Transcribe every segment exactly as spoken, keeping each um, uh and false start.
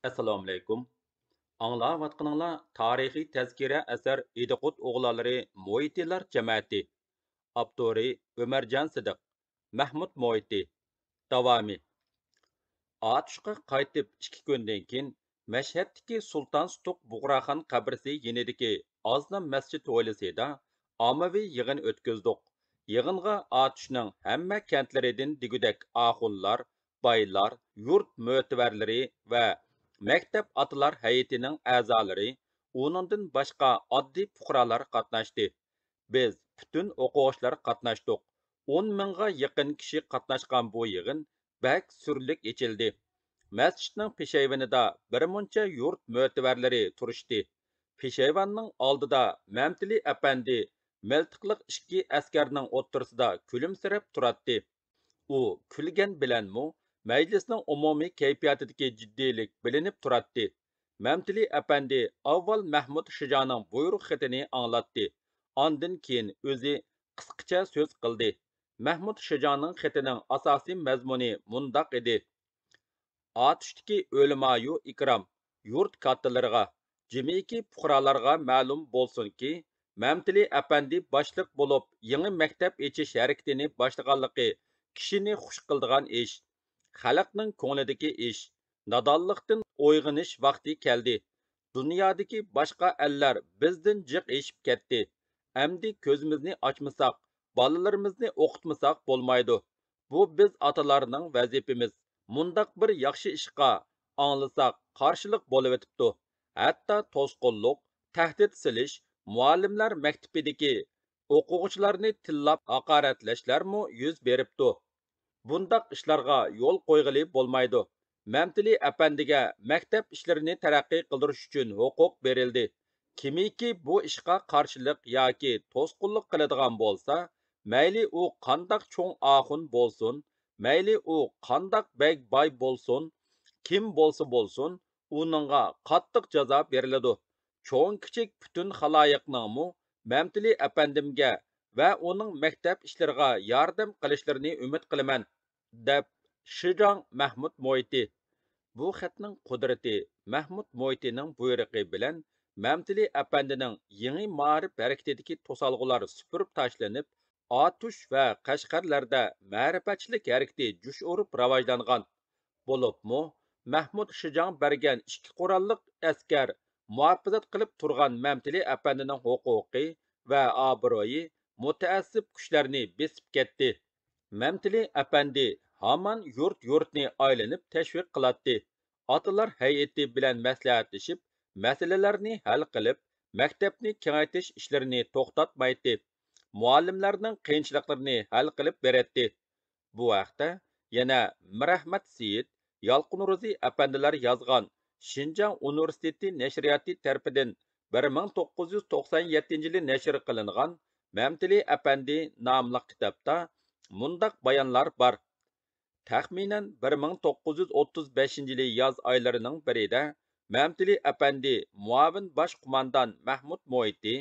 ئەسسالامۇئەلەيكۇم. ئاڭلاۋاتقىنىڭلار تارىخىي تەزكىرە ئەسەر ئىدىقۇت ئوغلانلىرى مۇھىتىلار جەمەتى. ئاپتورى ئۆمەرجان سىدىق، مەھمۇد مۇھىتى. داۋامى. ئاتۇشقا قايتىپ ئىككى كۈندىن كېيىن، مەشھەدتىكى سۇلتان سۇتۇق بۇغراخان قەبرىسى يېنىدىكى ئازلا مەسچىت ھويلىسىدا ئاممىۋى يىغىن ئۆتكۈزدۇق. يىغىنغا ئاتۇشنىڭ ھەممە كەنتلىرىدىن دېگۈدەك ئاخۇنلار، بايلار، يۇرت مۆتىۋەرلىرى ۋە مەكتەپ ئاتىلار ھەيئىتىنىڭ ئەزالىرى، ئۇنىڭدىن باشقا ئاددىي پۇقرالار قاتناشتى. بىز پۈتۈن ئوقۇغۇچىلار قاتناشتۇق. ئون مىڭغا يېقىن كىشى قاتناشقان بۇ يىغىن بەك سۈرلۈك ئېچىلدى. مەسچىتنىڭ پېشايۋىنىدا بىر مۇنچە يۇرت مۆتىۋەرلىرى تۇرۇشتى. پېشايۋاننىڭ ئالدىدا مەمتىلى ئەپەندى مىلتىقلىق ئىككى ئەسكەرنىڭ ئوتتۇرىسىدا كۈلۈمسىرەپ تۇراتتى. ئۇ كۈلگەن بىلەنمۇ مەجلىسنىڭ ئومۇمىي كەيپىياتىدىكى جىددىيلىك بىلىنىپ تۇراتتى. مەمتىلى ئەپەندى ئاۋۋال مەھمۇد شىجاڭنىڭ بۇيرۇق خېتىنى ئاڭلاتتى. ئاندىن كېيىن ئۆزى قىسقىچە سۆز قىلدى. مەھمۇد شىجاڭنىڭ خېتىنىڭ ئاساسىي مەزمۇنى مۇنداق ئىدى: ئاتۇشتىكى ئۆلىمايۇ ئىكرام، يۇرت كاتتىلىرىغا، جىمىكى پۇقرالارغا مەلۇم بولسۇنكى، مەمتىلى ئەپەندى باشلىق بولۇپ يېڭى مەكتەپ ئېچىش ھەرىكىتىنى باشلىغانلىقى كىشىنى خۇش قىلىدىغان ئىش، خەلقنىڭ كۆڭلىدىكى ئىش. نادانلىقتىن ئويغىنىش ۋاقتى كەلدى. دۇنيادىكى باشقا ئەللەر بىزدىن جىق ئېشىپ كەتتى. ئەمدى كۆزىمىزنى ئاچمىساق، بالىلىرىمىزنى ئوقۇتمىساق بولمايدۇ. بۇ بىز ئاتىلارنىڭ ۋەزىپىمىز. مۇنداق بىر ياخشى ئىشقا، ئاڭلىساق، قارشىلىق بولۇۋېتىپتۇ. ھەتتا توسقۇنلۇق، تەھدىت سېلىش، مۇئەللىملەر مەكتىپىدىكى ئوقۇغۇچىلارنى تىللاپ ھاقارەتلەشلەرمۇ يۈز بېرىپتۇ. بۇنداق ئىشلارغا يول قويغىلى بولمايدۇ. مەمتىلى ئەپەندىگە مەكتەپ ئىشلىرىنى تەرەققىي قىلدۇرۇش ئۈچۈن ھوقۇق بېرىلدى. كىمكى بۇ ئىشقا قارشىلىق ياكى توسقۇنلۇق قىلىدىغان بولسا، مەيلى ئۇ قانداق چوڭ ئاخۇن بولسۇن، مەيلى ئۇ قانداق بەگ باي بولسۇن، كىم بولسا بولسۇن، ئۇنىڭغا قاتتىق جازا بېرىلىدۇ. چوڭ-كىچىك پۈتۈن خالايىقنىڭمۇ مەمتىلى ئەپەندىمگە ۋە ئۇنىڭ مەكتەپ ئىشلىرىغا ياردەم قىلىشلىرىنى ئۈمىد قىلىمەن، دەپ شىجاڭ مەھمۇد مۇھىتى. بۇ خەتنىڭ قۇدرىتى، مەھمۇد مۇھىتىنىڭ بۇيرۇقى بىلەن مەمتىلى ئەپەندىنىڭ يېڭى مائارىپ ھەرىكىتىدىكى توسالغۇلار سۈپۈرۈپ تاشلىنىپ، ئاتۇش ۋە قەشقەرلەردە مەرىپەتچىلىك ھەرىكىتى جۇش ئۇرۇپ راۋاجلانغان. بولۇپمۇ مەھمۇد شىجاڭ بەرگەن ئىككى قوراللىق ئەسكەر مۇھاپىزەت قىلىپ تۇرغان مەمتىلى ئەپەندىنىڭ ھوقۇقى ۋە ئابرۇيى مۇتەئەسسىپ كۈچلەرنى بېسىپ كەتتى. مەمتىلى ئەپەندى ھامان يۇرت-يۇرتنى ئايلىنىپ تەشۋىق قىلاتتى. ئاتىلار ھەيئىتى بىلەن مەسلىھەتلىشىپ، مەسىلىلەرنى ھەل قىلىپ، مەكتەپنى كېڭەيتىش ئىشلىرىنى توختاتمايتتى. مۇئەللىملەرنىڭ قىيىنچىلىقلىرىنى ھەل قىلىپ بېرەتتى. بۇ ھەقتە يەنە مىرئەھمەت سېيىت، يالقۇن روزى ئەپەندىلەر يازغان شىنجاڭ ئۇنىۋېرسىتېتى نەشرىياتى تەرىپىدىن بىر مىڭ توققۇز يۈز توقسان يەتتىنچى يىلى نەشر قىلىنغان مەمتىلى ئەپەندى ناملىق كىتابتا مۇنداق بايانلار بار. تەخمىنەن بىر مىڭ توققۇز يۈز ئوتتۇز بەشىنچى يىلى ياز ئايلىرىنىڭ بىرىدە مەمتىلى ئەپەندى مۇئاۋىن باش قوماندان مەھمۇد مۇھىتى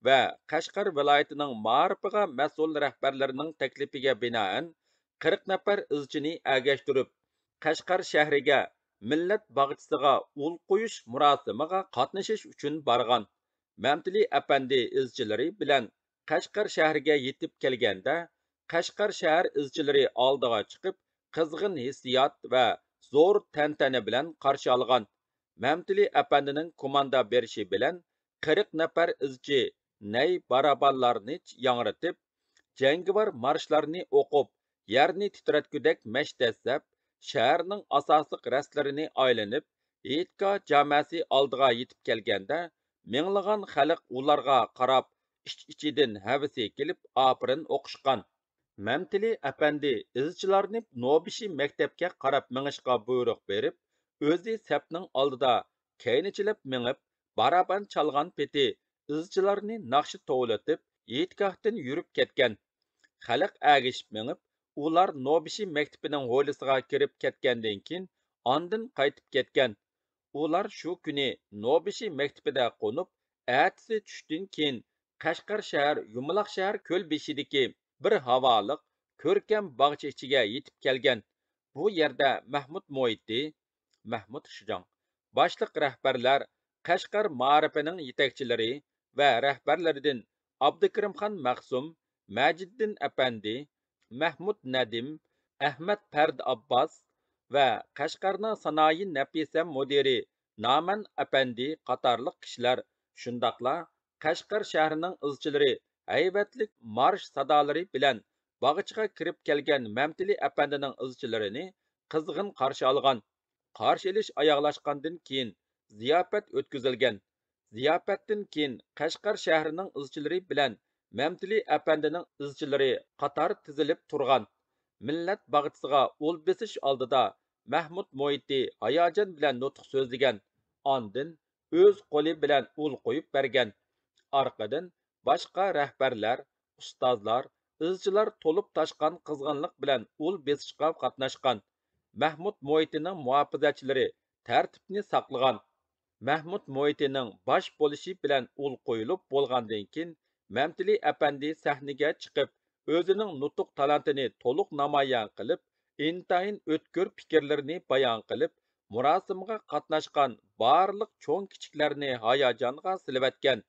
ۋە قەشقەر ۋىلايىتىنىڭ مائارىپىغا مەسئۇل رەھبەرلىرىنىڭ تەكلىپىگە بىنائەن، قىرىق نەپەر ئىزچىنى ئەگەشتۈرۈپ، قەشقەر شەھىرىگە مىللەت باغچىسىغا ئۇل قويۇش مۇراسىمىغا قاتنىشىش ئۈچۈن بارغان. مەمتىلى ئەپەندى ئىزچىلىرى بىلەن قەشقەر شەھىرىگە يېتىپ كەلگەندە، قەشقەر شەھەر ئىزچىلىرى ئالدىغا چىقىپ، قىزغىن ھېسسىيات ۋە زور تەنتەنە بىلەن قارشى ئالغان. مەمتىلى ئەپەندىنىڭ كوماندا بېرىشى بىلەن، قىرىق نەپەر ئىزچى نەي بارابانلارنى ياڭرىتىپ، جەڭگىۋار مارشلارنى ئوقۇپ، يەرنى تىترەتكۈدەك مەش دەسسەپ، شەھەرنىڭ ئاساسلىق رەستىلىرىنى ئايلىنىپ، ھېيتگاھ جامەسى ئالدىغا يېتىپ كەلگەندە، مىڭلىغان خەلق ئۇلارغا قاراپ، ئىچ-ئىچىدىن ھەۋىسى كېلىپ، ئاپىرىن ئوقۇشقان. مەمتىلى ئەپەندى ئىزچىلارنى نوبىشى مەكتەپكە قاراپ مېڭىشقا بۇيرۇق بېرىپ، ئۆزى سەپنىڭ ئالدىدا كەينىچىلەپ مېڭىپ، بارابان چالغان پېتى ئىزچىلارنى ناخشا توۋلىتىپ، ھېيتگاھتىن يۈرۈپ كەتكەن. خەلق ئەگىشىپ مېڭىپ، ئۇلار نوبىشى مەكتىپىنىڭ ھويلىسىغا كىرىپ كەتكەندىن كېيىن، ئاندىن قايتىپ كەتكەن. ئۇلار شۇ كۈنى نوبىشى مەكتىپىدە قونۇپ، ئەتىسى چۈشتىن كېيىن قەشقەر شەھەر يۇمىلاق شەھەر كۆل بېشىدىكى بىر ھاۋالىق، كۆركەم باغچە ئىچىگە يېتىپ كەلگەن. بۇ يەردە مەھمۇد مۇھىتى، مەھمۇد شىجاڭ، باشلىق رەھبەرلەر، قەشقەر مائارىپىنىڭ يېتەكچىلىرى ۋە رەھبەرلىرىدىن ئابدۇكېرىمخان مەخسۇم، مەجىددىن ئەپەندى، مەھمۇد نەدىم، ئەھمەد پەردى ئابباس ۋە قەشقەرنىڭ سانائىي نەپىسە مۇدىرى نامەن ئەپەندى قاتارلىق كىشىلەر، شۇنداقلا قەشقەر شەھىرىنىڭ ئىزچىلىرى ھەيۋەتلىك مارش سادالىرى بىلەن باغچىغا كىرىپ كەلگەن مەمتىلى ئەپەندىنىڭ ئىزچىلىرىنى قىزغىن قارشى ئالغان. قارشى ئېلىش ئاياغلاشقاندىن كېيىن زىياپەت ئۆتكۈزۈلگەن. زىياپەتتىن كېيىن قەشقەر شەھىرىنىڭ ئىزچىلىرى بىلەن مەمتىلى ئەپەندىنىڭ ئىزچىلىرى قاتار تىزىلىپ تۇرغان. مىللەت باغچىسىغا ئۇل بېسىش ئالدىدا مەھمۇد مۇھىتى ھاياجان بىلەن نۇتۇق سۆزلىگەن. ئاندىن ئۆز قولى بىلەن ئۇل قويۇپ بەرگەن. ئارقىدىن باشقا رەھبەرلەر، ئۇستازلار، ئىزچىلار تولۇپ تاشقان قىزغىنلىق بىلەن ئۇل بېسىشقا قاتناشقان. مەھمۇد مۇھىتىنىڭ مۇھاپىزەتچىلىرى تەرتىپنى ساقلىغان. مەھمۇد مۇھىتىنىڭ باش بولۇشى بىلەن ئۇل قويۇلۇپ بولغاندىن كېيىن، مەمتىلى ئەپەندى سەھنىگە چىقىپ، ئۆزىنىڭ نۇتۇق تالانتىنى تولۇق نامايان قىلىپ، ئىنتايىن ئۆتكۈر پىكىرلىرىنى بايان قىلىپ، مۇراسىمغا قاتناشقان بارلىق چوڭ-كىچىكلەرنى ھاياجانغا سېلىۋەتكەن.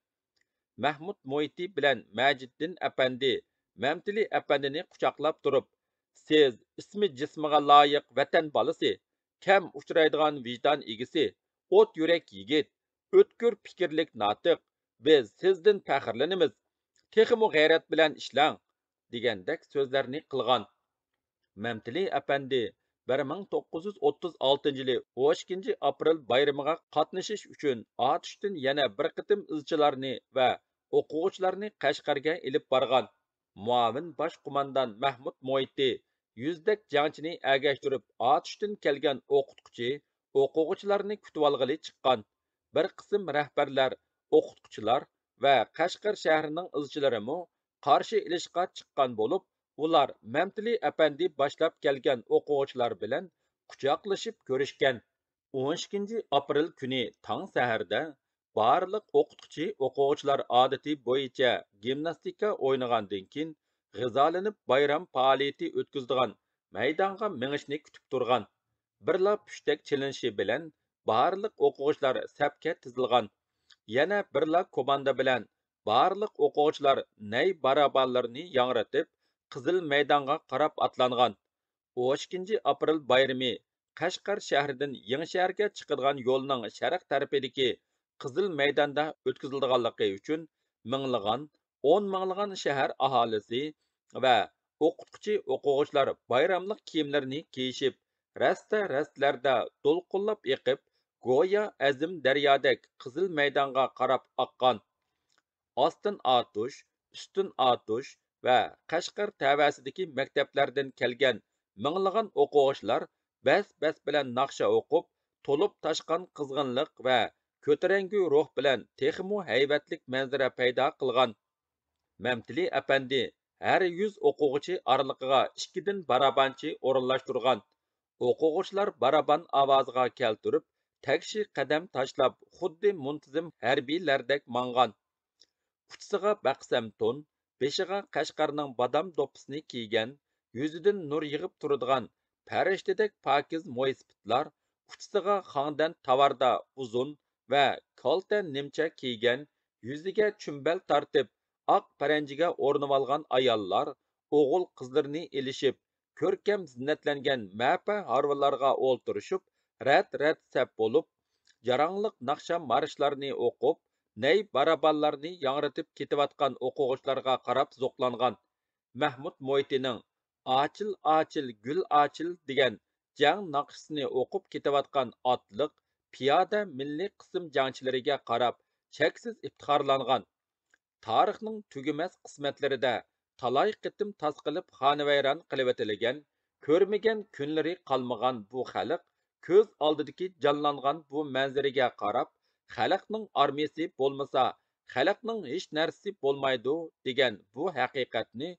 مەھمۇد مۇھىتى بىلەن مەجىددىن ئەپەندى مەمتىلى ئەپەندىنى قۇچاقلاپ تۇرۇپ، سىز ئىسمى جىسمىغا لايىق ۋەتەن بالىسى، كەم ئۇچرايدىغان ۋىجدان ئىگىسى، ئوت يۈرەك يىگىت، ئۆتكۈر پىكىرلىك ناتىق، بىز سىزدىن پەخىرلىنىمىز، تېخىمۇ غەيرەت بىلەن ئىشلەڭ، دېگەندەك سۆزلەرنى قىلغان. مەمتىلى ئەپەندى بىر مىڭ توققۇز يۈز ئوتتۇز ئالتىنچى يىلى ئون ئىككىنچى ئاپرېل بايرىمىغا قاتنىشىش ئۈچۈن ئاتۇشتىن يەنە بىر قېتىم ئىزچىلارنى ۋە ئوقۇغۇچىلارنى قەشقەرگە ئېلىپ بارغان. مۇئاۋىن باش قوماندان مەھمۇد مۇھىتى يۈزدەك جەڭچىنى ئەگەشتۈرۈپ، ئاتۇشتىن كەلگەن ئوقۇتقۇچى، ئوقۇغۇچىلارنى كۈتۈۋالغىلى چىققان. بىر قىسىم رەھبەرلەر، ئوقۇتقۇچىلار ۋە قەشقەر شەھىرىنىڭ ئىزچىلىرىمۇ قارشى ئېلىشقا چىققان بولۇپ، ئۇلار مەمتىلى ئەپەندى باشلاپ كەلگەن ئوقۇغۇچىلار بىلەن قۇچاقلىشىپ كۆرۈشكەن. ئون ئىككىنچى ئاپرېل كۈنى تاڭ سەھەردە بارلىق ئوقۇتقۇچى، ئوقۇغۇچىلار ئادىتى بويىچە گىمناستىكا ئوينىغاندىن كېيىن، غىزالىنىپ بايرام پائالىيىتى ئۆتكۈزىدىغان مەيدانغا مېڭىشنى كۈتۈپ تۇرغان. بىرلا پۇشتەك چېلىنىشى بىلەن بارلىق ئوقۇغۇچىلار سەپكە تىزىلغان. يەنە بىرلا كوماندا بىلەن بارلىق ئوقۇغۇچىلار نەي بارابانلىرىنى ياڭرىتىپ، قىزىل مەيدانغا قاراپ ئاتلانغان. ئون ئىككىنچى ئاپرېل بايرىمى قەشقەر شەھىرىدىن يېڭىشەھەرگە چىقىدىغان يولنىڭ شەرق تەرىپىدىكى قىزىل مەيداندا ئۆتكۈزۈلىدىغانلىقى ئۈچۈن، مىڭلىغان، ئون مىڭلىغان شەھەر ئاھالىسى ۋە ئوقۇتقۇچى، ئوقۇغۇچىلار بايراملىق كىيىملىرىنى كىيىشىپ، رەستە-رەستىلەردە دولقۇنلاپ ئېقىپ، گويا ئەزىم دەريادەك قىزىل مەيدانغا قاراپ ئاققان. ئاستىن ئاتۇش، ئۈستۈن ئاتۇش ۋە قەشقەر تەۋەسىدىكى مەكتەپلەردىن كەلگەن مىڭلىغان ئوقۇغۇچىلار بەس-بەس بىلەن ناخشا ئوقۇپ، تولۇپ تاشقان قىزغىنلىق ۋە كۆتۈرەڭگۈ روھ بىلەن تېخىمۇ ھەيۋەتلىك مەنزىرە پەيدا قىلغان. مەمتىلى ئەپەندى ھەر يۈز ئوقۇغۇچى ئارىلىقىغا ئىككىدىن بارابانچى ئورۇنلاشتۇرغان. ئوقۇغۇچىلار بارابان ئاۋازىغا كەلتۈرۈپ، تەكشى قەدەم تاشلاپ، خۇددى مۇنتىزىم ھەربىيلەردەك ماڭغان. ئۇچىسىغا بەقسەم تون، بېشىغا قەشقەرنىڭ بادام دوپپىسىنى كىيگەن، يۈزىدىن نۇر يېغىپ تۇرىدىغان پەرىشتىدەك پاكىز مويسىپىتلار، ئۇچىسىغا خاڭدەن تاۋاردا ئۇزۇن ۋە كالتە نىمچە كىيگەن، يۈزىگە چۈمبەل تارتىپ، ئاق پەرەنجىگە ئورىنىۋالغان ئاياللار ئوغۇل قىزلىرىنى ئېلىشىپ، كۆركەم زىننەتلەنگەن مەپە ھارۋىلارغا ئولتۇرۇشۇپ، رەت-رەت سەپ بولۇپ، جاراڭلىق ناخشا مارشلارنى ئوقۇپ، نەي بارابانلارنى ياڭرىتىپ كېتىۋاتقان ئوقۇغۇچىلارغا قاراپ زوقلانغان. مەھمۇد مۇھىتىنىڭ «ئاچىل، ئاچىل، گۈل ئاچىل» دېگەن جەڭ ناخشىسىنى ئوقۇپ كېتىۋاتقان ئاتلىق، پىيادە مىللىي قىسىم جەڭچىلىرىگە قاراپ چەكسىز ئىپتىخارلانغان. تارىخنىڭ تۈگىمەس قىسمەتلىرىدە تالاي قېتىم تاس قىلىپ خانىۋەيران قىلىۋېتىلگەن، كۆرمىگەن كۈنلىرى قالمىغان بۇ خەلق كۆز ئالدىدىكى جانلانغان بۇ مەنزىرىگە قاراپ، «خەلقنىڭ ئارمىيىسى بولمىسا، خەلقنىڭ ھېچ نەرسىسى بولمايدۇ» دېگەن بۇ ھەقىقەتنى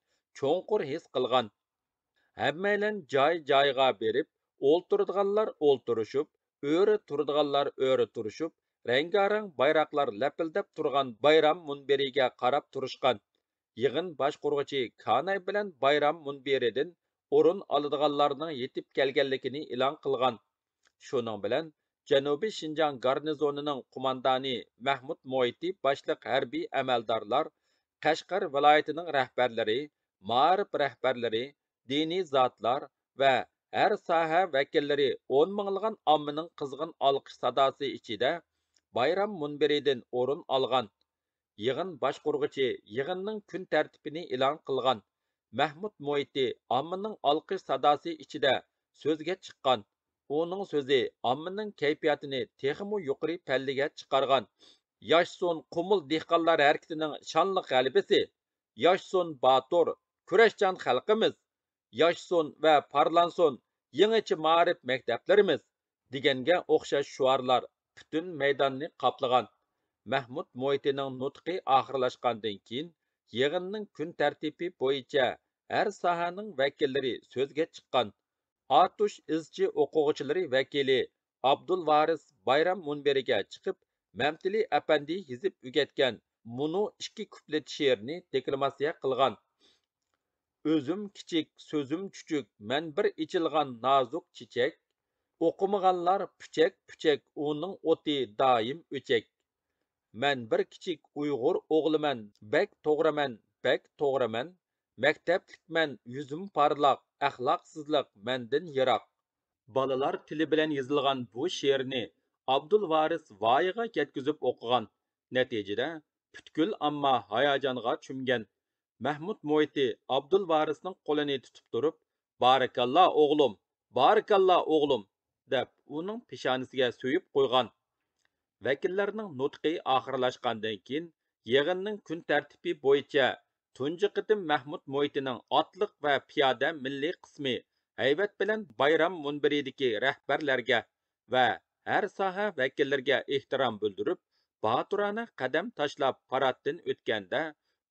چوڭقۇر ھېس قىلغان. ھەممەيلەن جاي-جايىغا بېرىپ، ئولتۇرىدىغانلار ئولتۇرۇشۇپ، ئۆرە تۇرىدىغانلار ئۆرە تۇرۇشۇپ، رەڭگارەڭ بايراقلار لەپىلدەپ تۇرغان بايرام مۇنبىرىگە قاراپ تۇرۇشقان. يىغىن باشقۇرغۇچى كاناي بىلەن بايرام مۇنبىرىدىن ئورۇن ئالىدىغانلارنىڭ يېتىپ كەلگەنلىكىنى ئېلان قىلغان. شۇنىڭ بىلەن جەنۇبىي شىنجاڭ گارنىزونىنىڭ قوماندانى مەھمۇت مۇھىتى باشلىق ھەربىي ئەمەلدارلار، قەشقەر ۋىلايىتىنىڭ رەھبەرلىرى، مائارىپ رەھبەرلىرى، دىنىي زاتلار ۋە ھەر ساھە ۋەكىللىرى ئون مىڭلىغان ئاممىنىڭ قىزغىن ئالقىش ساداسى ئىچىدە بايرام مۇنبىرىدىن ئورۇن ئالغان. يىغىن باشقۇرغۇچى يىغىننىڭ كۈن تەرتىپىنى ئېلان قىلغان. مەھمۇت مۇھىتى ئاممىنىڭ ئالقىش ساداسى ئىچىدە سۆزگە چىققان. ئۇنىڭ سۆزى ئاممىنىڭ كەيپىياتىنى تېخىمۇ يۇقىرى پەللىگە چىقارغان. ياشىسۇن قۇمۇل دېھقانلار ھەرىكىتىنىڭ شانلىق غەلىبىسى! ياشىسۇن باتۇر، كۈرەشچان خەلقىمىز! ياشىسۇن ۋە پارلانسۇن يېڭىچە مائارىپ مەكتەپلىرىمىز! دېگەنگە ئوخشاش شوئارلار پۈتۈن مەيداننى قاپلىغان. مەھمۇت مۇھىتىنىڭ نۇتقى ئاخىرلاشقاندىن كېيىن، يىغىننىڭ كۈن تەرتىپى بويىچە ھەر ساھەنىڭ ۋەكىللىرى سۆزگە چىققان. ئاتۇش ئىزچى ئوقۇغۇچىلىرى ۋەكىلى ئابدۇلۋارىس بايرام مۇنبىرىگە چىقىپ، مەمتىلى ئەپەندى يېزىپ ئۆگەتكەن مۇنۇ ئىككى كۇپلېت شېئىرنى دېكلاماتسىيە قىلغان. ئۆزۈم كىچىك، سۆزۈم چۈچۈك، مەن بىر ئېچىلغان نازۇك چېچەك. ئوقۇمىغانلار پۈچەك، پۈچەك، ئۇنىڭ ئوتى دائىم ئۆچەك. مەن بىر كىچىك ئۇيغۇر ئوغلىمەن، بەك توغرىمەن، بەك توغرىمەن. مەكتەپلىكمەن، يۈزۈم پارلاق، ئەخلاقسىزلىق مەندىن يىراق. بالىلار تىلى بىلەن يېزىلغان بۇ شېئىرنى ئابدۇلۋارىس ۋايىغا يەتكۈزۈپ ئوقۇغان. نەتىجىدە، پۈتكۈل ئامما ھاياجانغا چۆمگەن. مەھمۇت مۇھىتى ئابدۇلۋارىسنىڭ قولىنى تۇتۇپ تۇرۇپ، «بارىكاللا، ئوغلۇم! بارىكاللا، ئوغلۇم!» دەپ، ئۇنىڭ پېشانىسىگە سۆيۈپ قويغان. ۋەكىللەرنىڭ نۇتقى ئاخىرلاشقاندىن كېيىن، يىغىننىڭ كۈن تەرتىپى بويىچە تۇنجى قېتىم مەھمۇت مۇھىتىنىڭ ئاتلىق ۋە پىيادە مىللىي قىسمى ھەيۋەت بىلەن بايرام مۇنبىرىدىكى رەھبەرلەرگە ۋە ھەر ساھە ۋەكىللىرىگە ئېھتىرام بىلدۈرۈپ، باتۇرانە قەدەم تاشلاپ پاراتتىن ئۆتكەندە،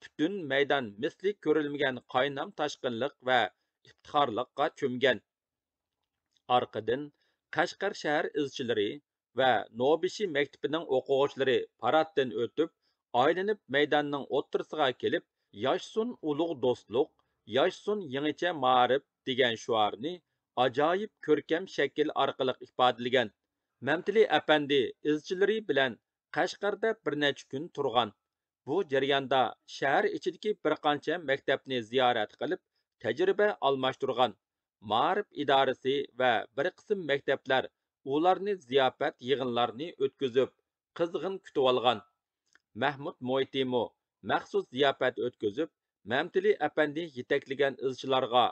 پۈتۈن مەيدان مىسلى كۆرۈلمىگەن قاينام تاشقىنلىق ۋە ئىپتىخارلىققا چۆمگەن. ئارقىدىن قەشقەر شەھەر ئىزچىلىرى ۋە نوبىشى مەكتىپىنىڭ ئوقۇغۇچىلىرى پاراتتىن ئۆتۈپ، ئايلىنىپ مەيداننىڭ ئوتتۇرىسىغا كېلىپ، «ياشىسۇن ئۇلۇغ دوستلۇق، ياشىسۇن يېڭىچە مائارىپ» دېگەن شوئارنى ئاجايىپ كۆركەم شەكىل ئارقىلىق ئىپادىلىگەن. مەمتىلى ئەپەندى ئىزچىلىرى بىلەن قەشقەردە بىر نەچچە كۈن تۇرغان. بۇ جەرياندا شەھەر ئىچىدىكى بىر قانچە مەكتەپنى زىيارەت قىلىپ، تەجرىبە ئالماشتۇرغان. مائارىپ ئىدارىسى ۋە بىر قىسىم مەكتەپلەر ئۇلارنى زىياپەت يىغىنلارنى ئۆتكۈزۈپ، قىزغىن كۈتۈۋالغان. مەھمۇت مۇھىتىمۇ مەخسۇس زىياپەت ئۆتكۈزۈپ، مەمتىلى ئەپەندى يېتەكلىگەن ئىزچىلارغا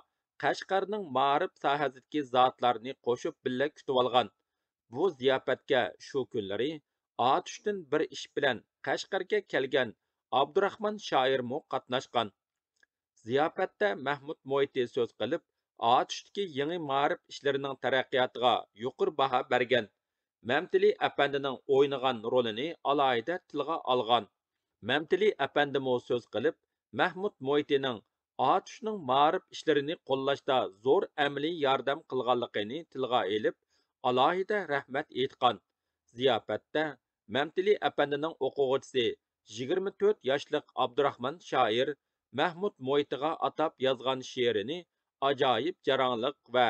قەشقەرنىڭ مائارىپ ساھەسىدىكى زاتلارنى قوشۇپ بىللە كۈتۈۋالغان. بۇ زىياپەتكە شۇ كۈنلىرى ئاتۇشتىن بىر ئىش بىلەن قەشقەرگە كەلگەن ئابدۇراخمان شائىرمۇ قاتناشقان. زىياپەتتە مەھمۇت مۇھىتى سۆز قىلىپ، ئاتۇشتىكى يېڭى مائارىپ ئىشلىرىنىڭ تەرەققىياتىغا يۇقىرى باھا بەرگەن. مەمتىلى ئەپەندىنىڭ ئوينىغان رولىنى ئالاھىدە تىلغا ئالغان. مەمتىلى ئەپەندىمۇ سۆز قىلىپ، مەھمۇت مۇھىتىنىڭ ئاتۇشنىڭ مائارىپ ئىشلىرىنى قوللاشتا زور ئەمەلىي ياردەم قىلغانلىقىنى تىلغا ئېلىپ، ئالاھىدە رەھمەت ئېيتقان. زىياپەتتە مەمتىلى ئەپەندىنىڭ ئوقۇغۇچىسى، يىگىرمە تۆت ياشلىق ئابدۇراخمان شائىر مەھمۇت مۇھىتىغا ئاتاپ يازغان شېئىرىنى ئاجايىپ جاراڭلىق ۋە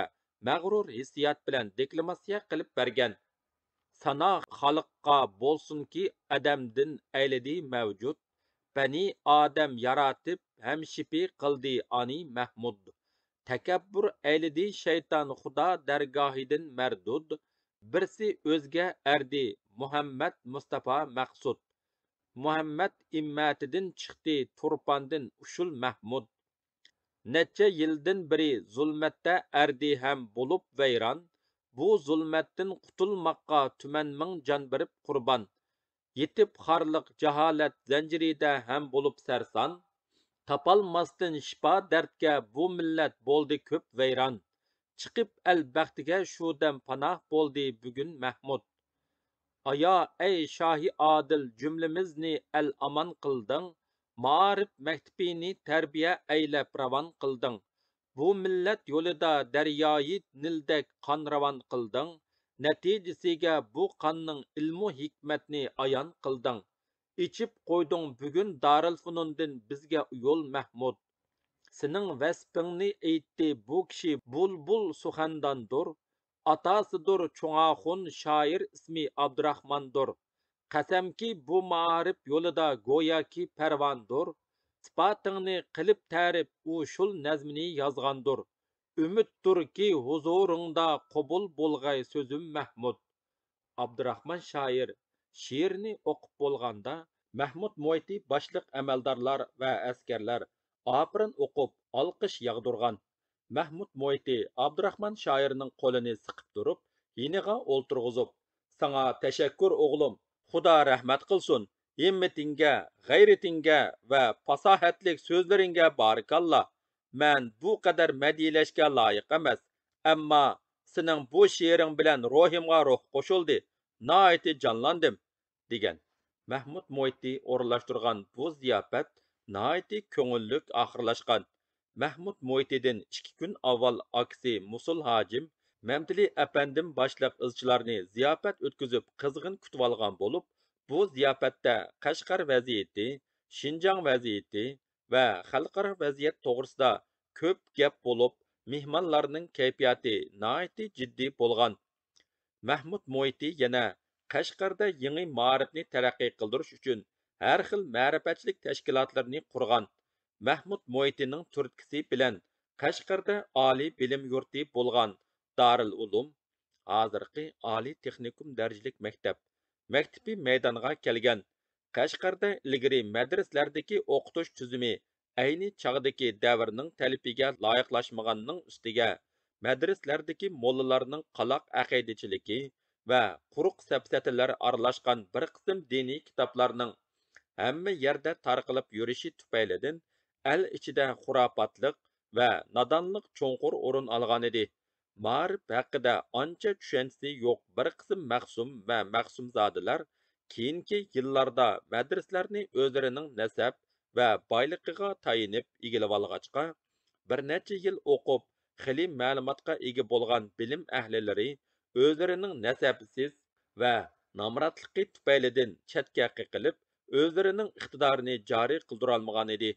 مەغرۇر ھېسسىيات بىلەن دېكلاماتسىيە قىلىپ بەرگەن. سانا خالىققا بولسۇنكى ئادەمدىن ئەيلىدى مەۋجۇت، بەنى ئادەم ياراتىپ ھەمشىپى قىلدى ئانى مەھمۇد. تەكەببۇر ئەيلىدى شەيتان خۇدا دەرگاھىدىن مەردۇد، بىرسى ئۆزگە ئەردى مۇھەممەد مۇستاپا مەقسۇت. مۇھەممەد ئىممەتىدىن چىقتى تۇرپاندىن ئۇششۇل مەھمۇد. نەچچە يىلدىن بېرى زۇلمەتتە ئەردى ھەم بولۇپ ۋەيران، بۇ زۇلمەتتىن قۇتۇلماققا تۈمەن مىڭ جان بېرىپ قۇربان. يېتىپ خارلىق جاھالەت زەنجىرىدە ھەم بولۇپ سەرسان، تاپالماستىن شىپا دەردكە بۇ مىللەت بولدى كۆپ ۋەيران. چىقىپ ئەل بەختىگە شۇ دەم پاناھ بولدى بۈگۈن مەھمۇد. ئايا، ئەي شاھى ئادىل، جۈملىمىزنى ئەل ئامان قىلدىڭ، مائارىپ مەكتىپىنى تەربىيە ئەيلەپ راۋان قىلدىڭ. بۇ مىللەت يولىدا دەريايى نىلدەك قان راۋان قىلدىڭ، نەتىجىسىگە بۇ قاننىڭ ئىلمۇ ھېكمەتنى ئايان قىلدىڭ. ئېچىپ قويدۇڭ بۈگۈن دارىلفۇنۇندىن بىزگە يول مەھمۇد. سېنىڭ ۋەسپىڭنى ئېيتتى بۇ كىشى بۇلبۇل سۇخەنداندۇر. ئاتاسىدۇر چوڭ ئاخۇن، شائىر ئىسمى ئابدۇراخماندۇر. قەسەمكى، بۇ مائارىپ يولىدا گوياكى پەرۋاندۇر. سىپاتىڭنى قىلىپ تەرىپ، ئۇ شۇل نەزمنى يازغاندۇر. ئۈمىدتۇركى، ھۇزۇرۇڭدا قوبۇل بولغاي سۆزۈم مەھمۇد. ئابدۇراخمان شائىر شېئىرنى ئوقۇپ بولغاندا، مەھمۇد مۇھىتى باشلىق ئەمەلدارلار ۋە ئەسكەرلەر ئاپىرىن ئوقۇپ، ئالقىش ياغدۇرغان. مەھمۇد مۇھىتى ئابدۇراخمان شائىرنىڭ قولىنى سىقىپ تۇرۇپ، يېنىغا ئولتۇرغۇزۇپ، ساڭا تەشەككۈر ئوغلۇم، خۇدا رەھمەت قىلسۇن، ھىممىتىڭگە، غەيرىتىڭگە ۋە پاساھەتلىك سۆزلىرىڭگە بارىكاللا. مەن بۇ قەدەر مەدھىيلەشكە لايىق ئەمەس، ئەمما سېنىڭ بۇ شېئىرىڭ بىلەن روھىمغا روھ قوشۇلدى، ناھايىتى جانلاندىم، دېگەن. مەھمۇد مۇھىتى ئورۇنلاشتۇرغان بۇ زىياپەت ناھايىتى كۆڭۈللۈك ئاخىرلاشقان. مەھمۇد مۇھىتىدىن ئىككى كۈن ئاۋۋال ئاكىسى مۇسۇل ھاجىم مەمتىلى ئەپەندىم باشلىق ئىزچىلارنى زىياپەت ئۆتكۈزۈپ قىزغىن كۈتۈۋالغان بولۇپ، بۇ زىياپەتتە قەشقەر ۋەزىيىتى، شىنجاڭ ۋەزىيىتى ۋە خەلقئارا ۋەزىيەت توغرىسىدا كۆپ گەپ بولۇپ، مېھمانلارنىڭ كەيپىياتى ناھايىتى جىددىي بولغان. مەھمۇد مۇھىتى يەنە قەشقەردە يېڭى مائارىپنى تەرەققىي قىلدۇرۇش ئۈچۈن ھەر خىل مەرىپەتچىلىك تەشكىلاتلىرىنى قۇرغان. مەھمۇد مۇھىتىنىڭ تۈرتكىسى بىلەن قەشقەردە ئالىي بىلىم يۇرتى بولغان دارىلئۇلۇم، ھازىرقى ئالىي تېخنىكوم دەرىجىلىك مەكتەپ، مەكتىپى مەيدانغا كەلگەن. قەشقەردە ئىلگىرى مەدرىسىلەردىكى ئوقۇتۇش تۈزۈمى ئەينى چاغدىكى دەۋرنىڭ تەلىپىگە لايىقلاشمىغاننىڭ ئۈستىگە، مەدرىسىلەردىكى موللىلارنىڭ قالاق ئەقىدىچىلىكى ۋە قۇرۇق سەپسەتىلەر ئارىلاشقان بىر قىسىم دىنىي كىتابلارنىڭ ھەممە يەردە تارقىلىپ يۈرۈشى تۈپەيلىدىن، ئەل ئىچىدە خۇراپاتلىق ۋە نادانلىق چوڭقۇر ئورۇن ئالغانىدى. مائارىپ ھەققىدە ئانچە چۈشەنچىسى يوق بىر قىسىم مەخسۇم ۋە مەخسۇمزادىلەر كېيىنكى يىللاردا مەدرىسىلەرنى ئۆزلىرىنىڭ نەسەب ۋە بايلىقىغا تايىنىپ ئىگىلىۋالغاچقا، بىر نەچچە يىل ئوقۇپ، خېلى مەلۇماتقا ئىگە بولغان بىلىم ئەھلىلىرى ئۆزلىرىنىڭ نەسەبىسىز ۋە نامراتلىقى تۈپەيلىدىن چەتكە قېقىلىپ، ئۆزلىرىنىڭ ئىقتىدارىنى جارى قىلدۇرالمىغانىدى.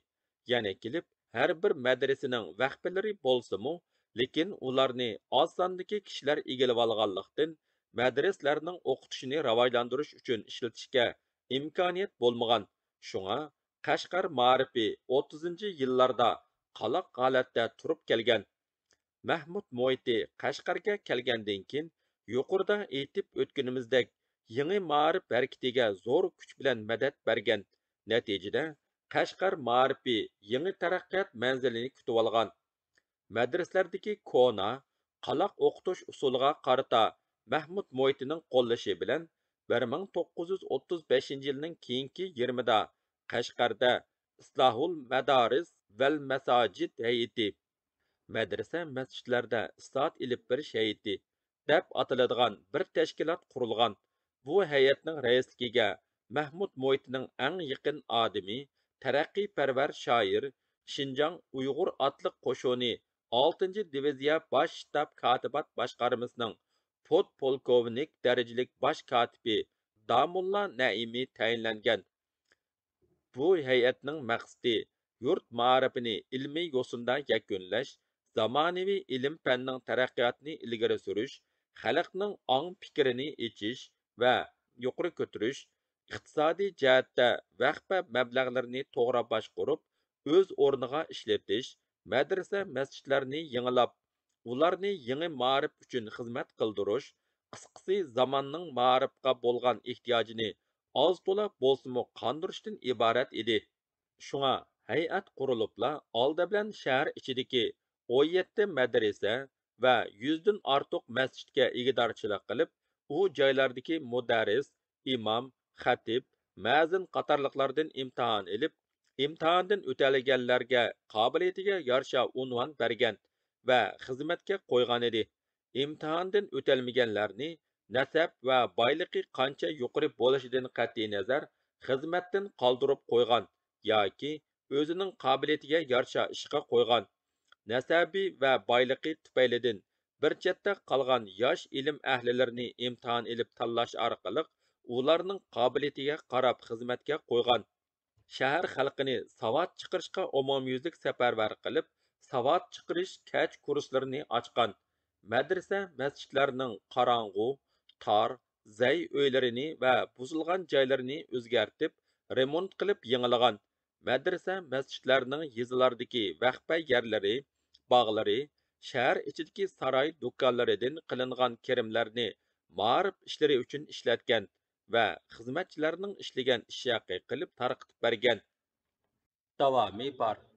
يەنە كېلىپ، ھەر بىر مەدرىسىنىڭ ۋەخپىلىرى بولسىمۇ، لېكىن ئۇلارنى ئاز ساندىكى كىشىلەر ئىگىلىۋالغانلىقتىن، مەدرىسىلەرنىڭ ئوقۇتۇشىنى راۋاجلاندۇرۇش ئۈچۈن ئىشلىتىشكە ئىمكانىيەت بولمىغان. شۇڭا، قەشقەر مائارىپى ئوتتۇزىنچى يىللاردا قالاق ھالەتتە تۇرۇپ كەلگەن. مەھمۇد مۇھىتى قەشقەرگە كەلگەندىن كېيىن، يۇقىرىدا ئېيتىپ ئۆتكىنىمىزدەك، يېڭى مائارىپ ھەرىكىتىگە زور كۈچ بىلەن مەدەت بەرگەن. نەتىجىدە، قەشقەر مائارىپى يېڭى تەرەققىيات مەنزىلىنى كۈتۈۋالغان. مەدرىسىلەردىكى كونا، قالاق ئوقۇتۇش ئۇسۇلىغا قارىتا مەھمۇد مۇھىتىنىڭ قوللىشى بىلەن، بىر مىڭ توققۇز يۈز ئوتتۇز بەشىنچى يىلنىڭ كېيىنكى يېرىمىدا قەشقەردە ئىسلاھۇل مەدارىس ۋەل مەساجىد ھەيئىتى، مەدرىسە، مەسچىتلەردە ئىسلاھات ئېلىپ بېرىش ھەيئىتى دەپ ئاتىلىدىغان بىر تەشكىلات قۇرۇلغان. بۇ ھەيئەتنىڭ رەئىسلىكىگە مەھمۇد مۇھىتىنىڭ ئەڭ يېقىن ئادىمى، تەرەققىيپەرۋەر شائىر، شىنجاڭ ئۇيغۇر ئاتلىق قوشۇنى ئالتىنچى دىۋىزىيە باش شتاب كاتىبات باشقارمىسىنىڭ پودپولكوۋنىك دەرىجىلىك باش كاتىپى داموللا نەئىمى تەيىنلەنگەن. بۇ ھەيئەتنىڭ مەقسىتى يۇرت مائارىپىنى ئىلمىي يوسۇندا يەكۈنلەش، زامانىۋى ئىلىم-پەننىڭ تەرەققىياتىنى ئىلگىرى سۈرۈش، خەلقنىڭ ئاڭ-پىكرىنى ئېچىش ۋە يۇقىرى كۆتۈرۈش، ئىقتىسادىي جەھەتتە ۋەخپە مەبلەغلىرىنى توغرا باشقۇرۇپ، ئۆز ئورنىغا ئىشلىتىش، مەدرىسە، مەسچىتلەرنى يېڭىلاپ، ئۇلارنى يېڭى مائارىپ ئۈچۈن خىزمەت قىلدۇرۇش، قىسقىسى، زاماننىڭ مائارىپقا بولغان ئېھتىياجىنى ئاز-تولا بولسىمۇ قاندۇرۇشتىن ئىبارەت ئىدى. شۇڭا ھەيئەت قۇرۇلۇپلا، ئالدى بىلەن شەھەر ئىچىدىكى ئون يەتتە مەدرىسە ۋە يۈزدىن ئارتۇق مەسچىتكە ئىگىدارچىلىق قىلىپ، ئۇ جايلاردىكى مۇدەررىس، ئىمام، خەتىپ، مەزىن قاتارلىقلاردىن ئىمتىھان ئېلىپ، ئىمتىھاندىن ئۆتەلىگەنلەرگە قابىلىيىتىگە يارىشا ئۇنۋان بەرگەن ۋە خىزمەتكە قويغانىدى. ئىمتىھاندىن ئۆتەلمىگەنلەرنى نەسەب ۋە بايلىقى قانچە يۇقىرى بولۇشىدىن قەتئىينەزەر، خىزمەتتىن قالدۇرۇپ قويغان ياكى ئۆزىنىڭ قابىلىيىتىگە يارىشا ئىشقا قويغان، نەسەبى ۋە بايلىقى تۈپەيلىدىن بىر چەتتە قالغان ياش ئىلىم ئەھلىلىرىنى ئىمتىھان ئېلىپ تاللاش ئارقىلىق، ئۇلارنىڭ قابىلىيىتىگە قاراپ خىزمەتكە قويغان. شەھەر خەلقىنى ساۋات چىقىرىشقا ئومۇميۈزلۈك سەپەرۋەر قىلىپ، ساۋات چىقىرىش كەچ كۇرسلىرىنى ئاچقان. مەدرىسە، مەسچىتلەرنىڭ قاراڭغۇ، تار، زەي ئۆيلىرىنى ۋە بۇزۇلغان جايلىرىنى ئۆزگەرتىپ، رېمونت قىلىپ يېڭىلىغان. مەدرىسە، مەسچىتلەرنىڭ يېزىلاردىكى ۋەخپە يەرلىرى، باغلىرى، شەھەر ئىچىدىكى ساراي دۇكانلىرىدىن قىلىنغان كىرىملەرنى مائارىپ ئىشلىرى ئۈچۈن ئىشلەتكەن ۋە خىزمەتچىلەرنىڭ ئىشلىگەن ئىش ھەققى قىلىپ تارقىتىپ بەرگەن. داۋامى بار.